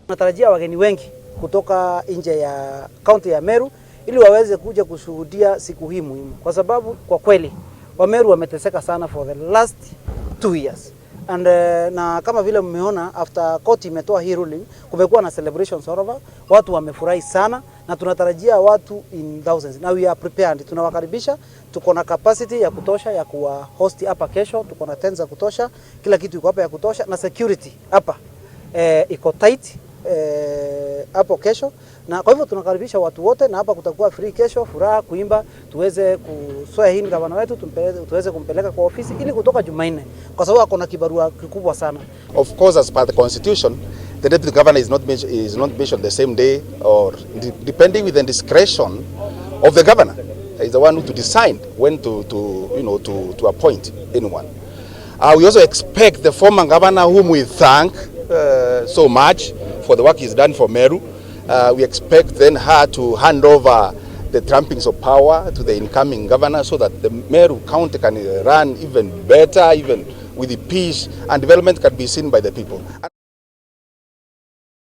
Tunatarajia wageni wengi kutoka nje ya kaunti ya Meru ili waweze kuja kushuhudia siku hii muhimu, kwa sababu kwa kweli Wameru wameteseka sana for the last 2 years and na kama vile mmeona, after court imetoa hii ruling, kumekuwa na celebrations all over, watu wamefurahi sana na tunatarajia watu in thousands na we are prepared. Tunawakaribisha, tuko na capacity ya kutosha ya kuwa host hapa kesho, tuko na tents za kutosha, kila kitu iko hapa ya kutosha na security hapa iko tight hapo kesho, na kwa hivyo tunakaribisha watu wote, na hapa kutakuwa free kesho, furaha kuimba, tuweze kuswear in gavana wetu, tuweze kumpeleka kwa ofisi ili kutoka Jumanne, kwa sababu ako na kibarua kikubwa sana. Of course, as per the constitution, the deputy governor is not mentioned the same day or depending with the discretion of the governor. Is the one who to decide when to you know to appoint anyone. We also expect the former governor, whom we thank so much for the work he's done for Meru. We expect then her to hand over the trappings of power to the incoming governor so that the Meru County can run even better, even with the peace and development can be seen by the people.